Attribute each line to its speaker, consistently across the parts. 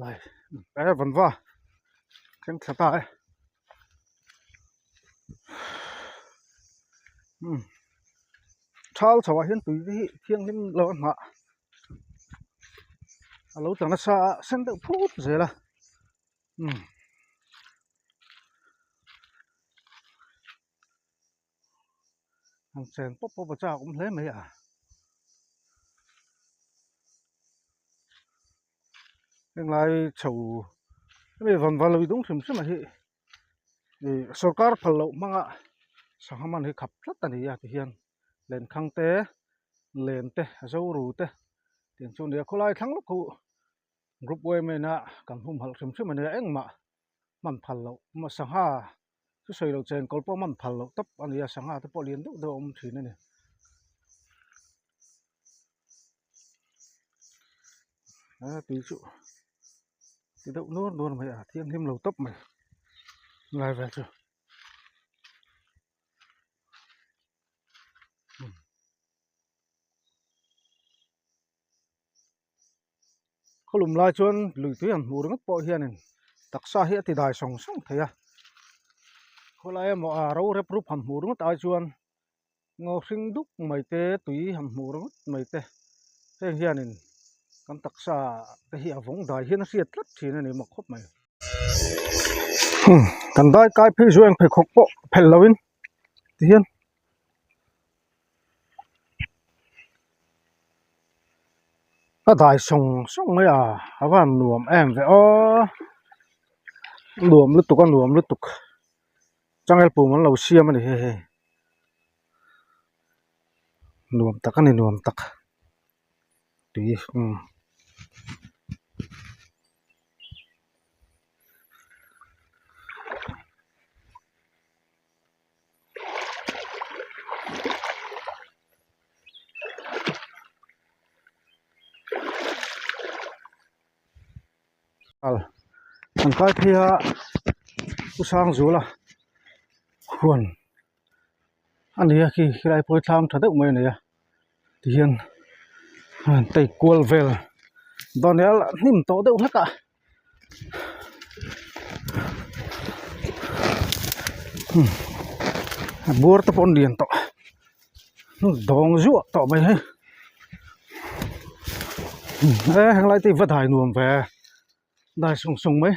Speaker 1: Lai e van va thleng thla ta e umm thal chho ah hian tui te hi thianghlim lo a hnah a lo tla nasa a sen deuh phut zel a umm. An chen pawp pawp a chak awm hle mai a. Henglai chho hemi van va lui dung hrim hrim a hi ih sorkar phal loh hmanga sangha man hi khap tlat a ni a tihian lenkhang te len te zoru te tiang chu a ni a khawlai thlang lawk ho group yma a kan humhalh hrim hrim a nia engmah hman phal loh sangha Chu sawi loh chen kawl pawh man phal loh tawp a ni a, sangha te pawh lian deuh deuh a awm thin a ni. A tui chu ti deuh nuar nuar mai a, thianghlim lo tawp mai lai vel chu. Khawlum lai chuan lui tui han hmuh ringawt pawh hianin taksa hi a ti dai sawng sawng thei a khawlai emaw a ro rep rup han hmuh ringawt ai chuan ngaw hring dup mai te tui han hmuh ringawt mai te heng hianin kan taksa te hi a vawng dai hian a hriat tlat thin a ni mak khawp mai. Kan dai kai phei chu eng pheikhawk pawh phelh loin tihian. A dai sawng sawng mai a a van nuam em ve aw nuam lutuk a nuam lutuk changel pum an lo siam a ni hei hei nuam tak a ni nuam tak tui umm. An kai phei a pu Sangzula huan a ni a khi helai pawh hi thlam tha deuh mai a ni a tihian a han tei kual vel dawn nia hnim tawh deuh hlek a. A buar te pawh an lian tawh dawng zuah tawh mai hei e henglai te hi va dai nuam ve dai sung sung mai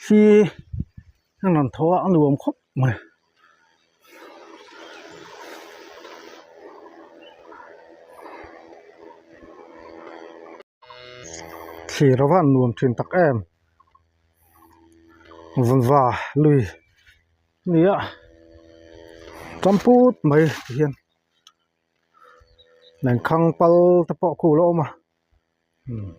Speaker 1: hi an rawn tho a a nuam khawp mai. Thlir a van nuam thin tak em vanva lui nia tam put mai ti hian lenkhang pal te pawh khu la awm a umm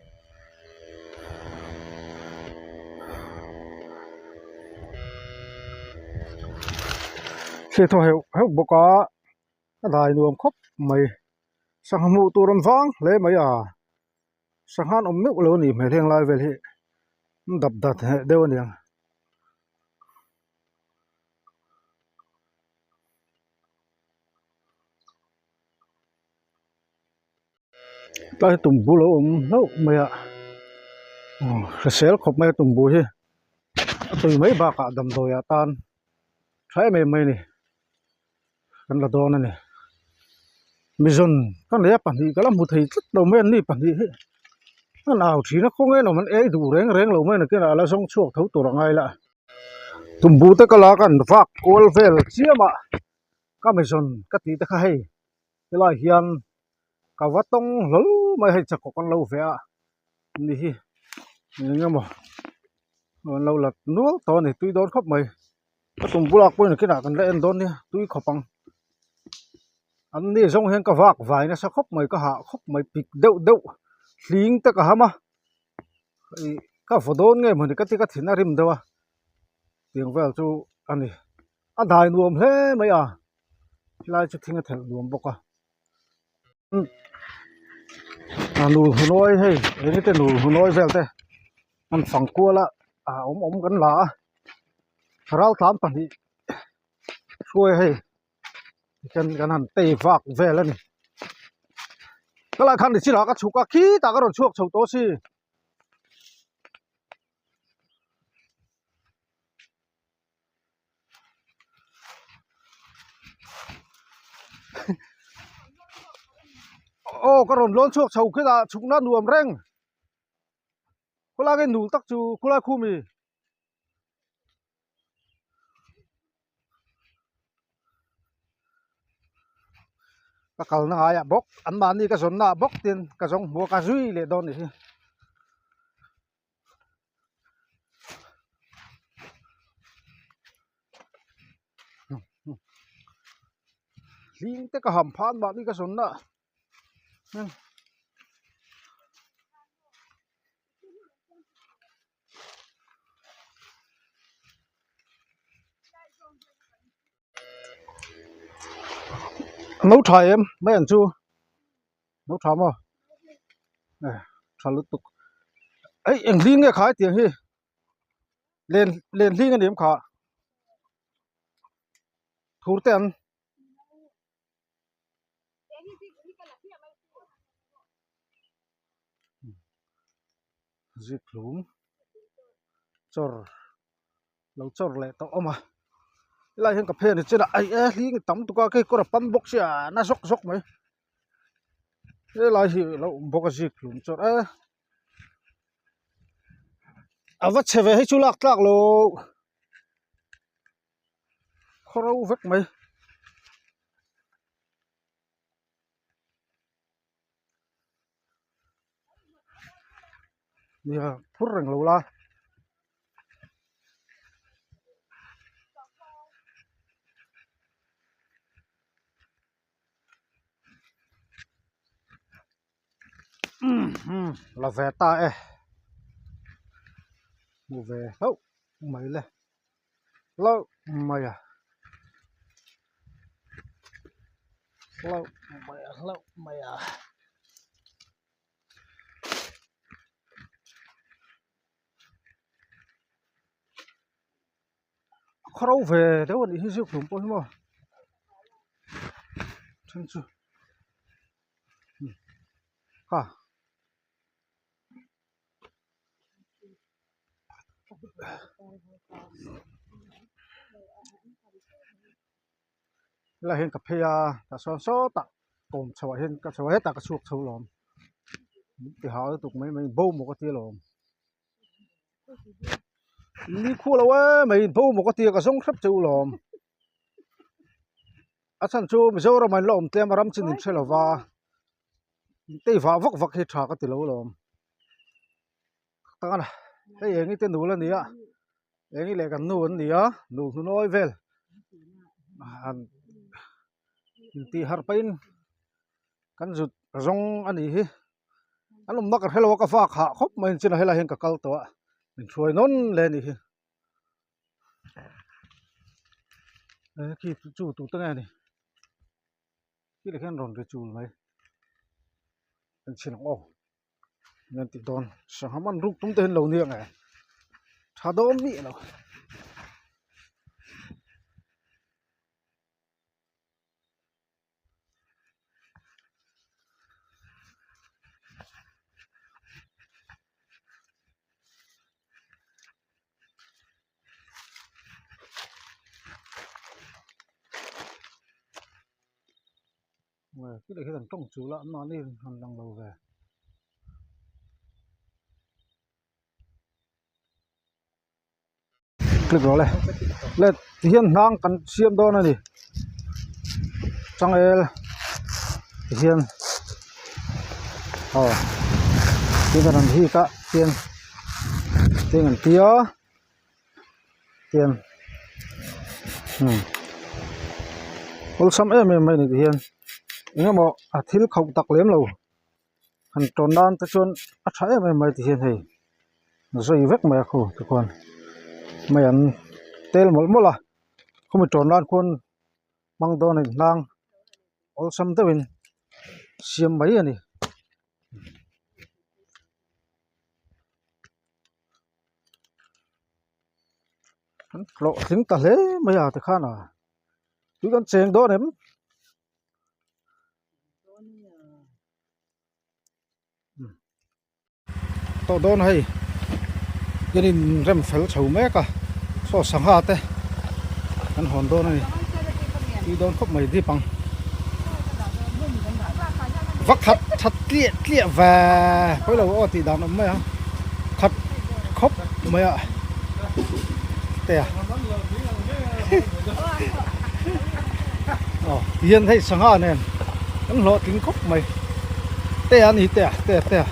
Speaker 1: thli thaw heuh heuh bawk a a dai nuam khawp mai sangha hmuh tur an vang hle mai a sangha an awm meuh lo a nih hmel heng lai vel hi an dap dat hneh deuh a niang. Tlai hi tumbu lo awm hlauh mai a aw hrisel khawp mai a tumbu hi a tui mai bakah damdawi ah tan tha em em mai a ni. Kan la dawn a ni mizawn ka nei a pahnih ka la hmu thei tlat lo mai an ni pahnih hi an au thin a khaw nge nawm an ei duh reng reng lo mai nakin ah la zawng chhuak tho tur a ngai la tumbu te ka la kan vak kual vel chiam a ka mizawn ka tih te kha hei helai hian ka va tawng hlawl mai hei chakawk an lo ve a ni hi eng emaw an lo la nual tawh a ni tui dawn khawp mai. Ka tum bulah pawhin nakinah kan la en dawn nia tui khawp ang an ni zawng hian ka vak vai nasa khawp mai ka hah khawp mai pik deuh deuh hling te ka ham a ih ka vaw dawn nge mawni ka ti ka thin a rim deuh a tiang vel chu a ni a dai nuam hle mai a helai chu thing a thelh nuam bawk a a nul hunawi hei eng te nul hunawi vel te an fang kual a a awm awm kan la a. Raltlan pahnih hruai hei tichuan kan han tei vak vel a ni. Ka lai khan ni chirah ka chhuk a khitah ka rawn chhuak chho tawh si. Aw ka rawn lawn chhuak chho khitah chhukna nuam reng. Khawlai nge nul tak chu khawlai khu mi. Ka kalna ngaiah bawk an mahni ka zawnna ah bawk tin ka zawng hmuh a ka zui leh dawn anih hi. Hling te ka ham phan mahni ka zawnna ah. No tha em mai ang chu no tha maw eh tha lutuk ei eng hling nge kha hetiang hi len len hling a ni em kha thur te an. Zikhlum chawr lo chawr leh tawh awm a helai hian ka phen chin a ai e hling tam tuk a kekawr a pan bawk sia na zawk zawk mai helai hi alo awm bawk a zikhlum chawr e a va chhe ve hei chu lak tlak loh khaw ro vek mai. Nia phur reng lo la. La ve ta e hmu ve hlauh mai le hlauh mai a hlauh mai a hlauh mai a. A khaw ro ve deuh a nih hi zuk hlum pawh hi maw then chu kha helai hian ka phei a tah sawn sawtah kawm chho ah hian ka chho a hetah ka chhuak chho lawm min ti hau lutuk mai mai bo maw ka ti alawm. Ni khu lo e mai bo maw ka tia ka zawng hrep che u lawm a chhan chu Mizoram ah in la awm tlem a ram chin in hre lo va tei vah vak vak hi tha ka ti lo lawm tak a hei eng i te nul a ni a eng i leh kan nu an ni a nu hnunawi vel han intih harh pahin kan zut zawng a nih hi. An awmna ka hrelo a ka vak hah khawp mai chinah helai hian ka kal tawh a min hruai nawn le a nih hi eh khi chu tu te nge ni khi leh khian rawn ri chul mai an chhin ang aw eng an tih dawn sangha man ruk tum te hian lo nia nge tha dawn miah lo. Khi leh khian an tawng chul a an mahni an lang lo ve. Click rawh le le tihian hnang kan siam dawn a ni changel tihian aw tihian an hik a tihian tihian an tia tihian umm awlsam em em mai a ni tihian eng emaw a thil khauh tak lem lo. Han tawn nan te chuan a tha em em mai ti hian hei zui vek mai a khu tikhuan mai an tel mawlh mawlh a khumi tawn nan khuan hmang dawn a inhlang awlsam deuhin siam mai a ni. An hlawhtling ta hle mai a tikhan a tui kan cheng dawn em? tawh dawn a hei kan in rem fel chho mek a saw sangha te kan hawn dawn a ni tui dawn khawp mai dip ang va khat that tliah tliah ve pawi lo aw tih dan awm mai a khat khawp mai a te a aw tihian hei sangha nen kan hlawhtling khawp mai te a ni te a te a te a.